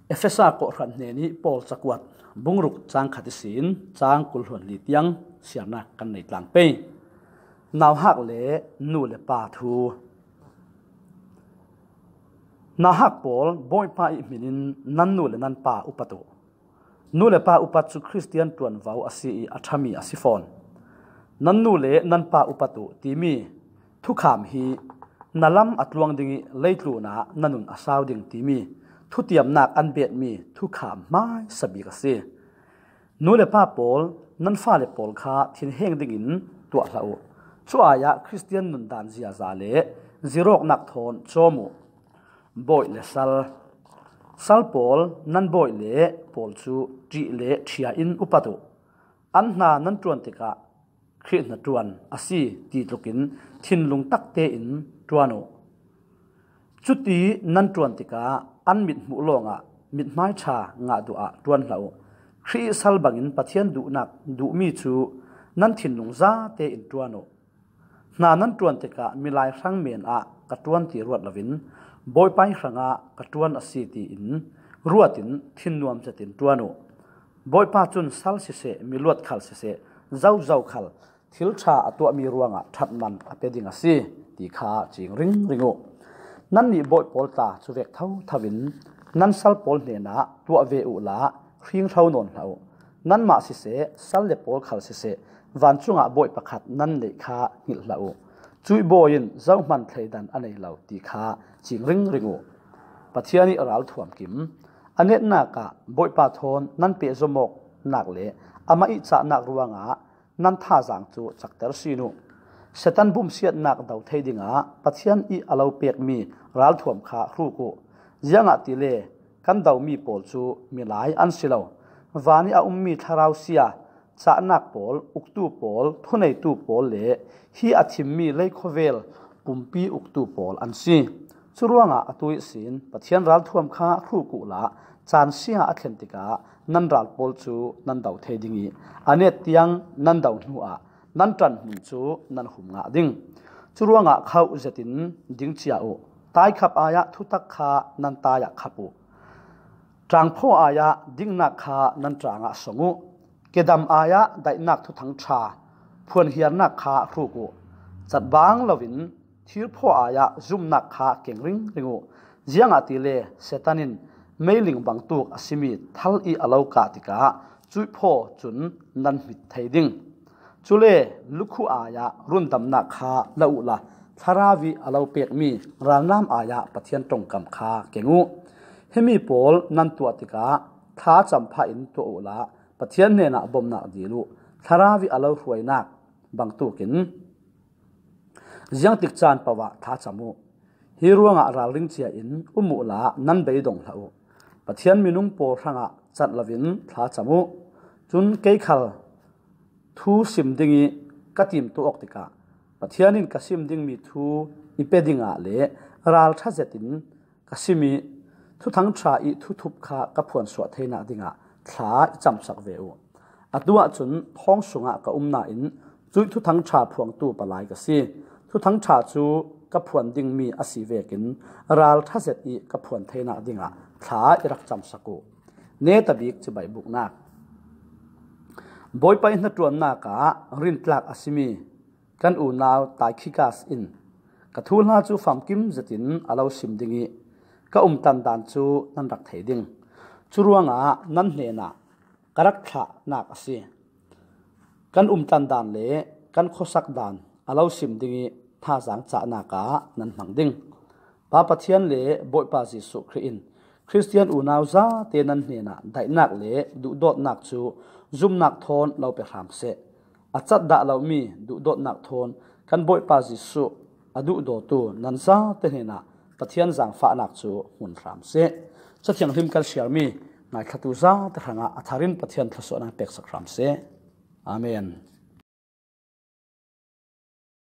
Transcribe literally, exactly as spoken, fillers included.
Efesa kawhhran hnenih Paul cakuat bungruk cangkhat ihsin cangkul hluan li tiang siarnak kan nei tlang pei. Nauhak le nu le pa thu. Nauhak pawl, Bawipa ih hminin nan nu le nan pa upat uh. Nu le pa upat cu Khristian ṭuanvo a si ih a ṭhami a si fawn. Nan nu le nan pa upat uh timi thukham hi na lam a tluang ding ih leitlun ah na nun a sau ding timi thutiamnak an betmi thukham hmaisa bik a si. Nu le pa pawl, nan fale pawl kha thinheng dingin tuah hlah uh. Cu ai-ah Khristian nundan ziaza le zirawknak thawn cawm uh. Bawi le sal. Sal pawl, nan bawi le pawl cu ṭih le ṭhia in upat uh. An hna nan ṭuan tikah Khrih hnaṭuan a si ti tlukin thinlung tak tein ṭuan uh. Cuti nan ṭuan tikah an mithmuh lawngah mithmai ṭha ngah duh ah ṭuan hlah uh. Khrih ih sal bangin Pathian duhnak duhmi cu nan thinlung za tein ṭuan uh. Hna nan ṭuan tikah milai hrang men ah ka ṭuan ti ruat loin Bawipa ih hrangah ka ṭuan a si tiin ruat in thinnuam zetin ṭuan uh. Bawipa cun sal siseh, miluat khal siseh, zozo khal thil ṭha a tuahmi ruangah ṭhatman a pe ding a si ti kha cing ringring uh. Nannih bawi pawl tla cuvek thotho in nan sal pawl hnenah tuah ve uhla hringhro nawn hlah uh. Nanmah siseh, sal le pawl khal siseh, vancungah bawi pakhat nan neih kha hngilh hlah uh. Cuih bawi in zohman thleidan a nei lo ti kha cing ringring uh. Pathian ih ralthuam kim. A netnak ah Bawipa thawn nan pehzom awknak le amah ih cahnak ruangah nan thazaang cu cakter sin uh. Satan bumsiatnak do thei dingah Pathian ih a lo pekmi ralthuam kha hruk uh. Ziangahtile kan domi pawl cu milai an si lo. Van ih a ummi thlarau sia, cahnak pawl, uktu pawl, thuneitu pawl le hi a thimmi lei khawvel pumpi uktu pawl an si. Curuangah atu ihsin Pathian ralthuam kha hruk uhla caan sia a thlen tikah nan ral pawl cu nan do thei ding ih a net tiang nan do hnuah nan ṭanhmun cu nan hum ngah ding. Curuangah khoh zetin ding cia uh. Taikhap ai-ah thutak kha nan tai-ah khap uh. Ṭaangphaw ai-ah dingnak kha nan ṭaangah song uh. Kedam ai-ah daihnak thuthang ṭha phuanhiarnak kha hruk uh. Catbang loin thirphaw ai-ah zumnak kha keng ringring uh. Ziangahtile Satan in meiling bangtuk a simi thal ih a lo kah tikah cuihphaw cun nan hmit thei ding. Cule lukhuh ai-ah rundamnak kha la uhla thlarau ih a lo pekmi ralnam ai-ah Pathian ṭongkam kha keng uh. Himi pawl nan tuah tikah thlacam phah in tuah uhla Pathian hnenah bomnak dil uh. Thlarau ih a lo hruainak bangtukin ziangtik caan pohah thlacam uh. Hi ruangah ralring cia in um uhla nan beidong hlah uh. Pathian minung pawl hrangah cat loin thlacam uh. Cun kei khal thu sim ding ih ka timtuah awk tikah Pathian in ka sim dingmi thu i pe dingah le ral ṭha zetin ka sim ih Thuthang ṭha ih thuthup kha ka phuansuah theinak dingah thla i camsak ve uh. Atu ahcun thawng sungah ka um nain cuih Thuthang ṭha phuangtu palai ka si. Thuthang ṭha cu ka phuan dingmi a si vekin ral ṭha zet ih ka phuan theinak dingah thla i rak camsak uh. Netabik cibai buknak. Bawipa ih hnaṭuannak ah rintlak a simi kan unau Taikhikas in ka thuhla cu famkim zetin a lo sim ding ih ka umtlandan cu nan rak thei ding. Curuangah nan hnenah ka rak thlahnak a si. Kan umtlandan le kan khuasak dan a lo sim ding ih thazaang cahnak ah nan hmang ding. Pa Pathian le Bawipa Jesuh Khrih in Khristian unau zate nan hnenah daihnak le duhdawtnak cu zumnak thawn lo pe hram seh. A cat dah lomi duhdawtnak thawn kan Bawipa Jesuh a duhdawtu nan zate hnenah Pathian zaangfahnak cu hmun hram seh. Cathianghlim kan siarmi ngaithlatu zate hrangah a thar in Pathian thluasuahnak peksak hram seh. Amen.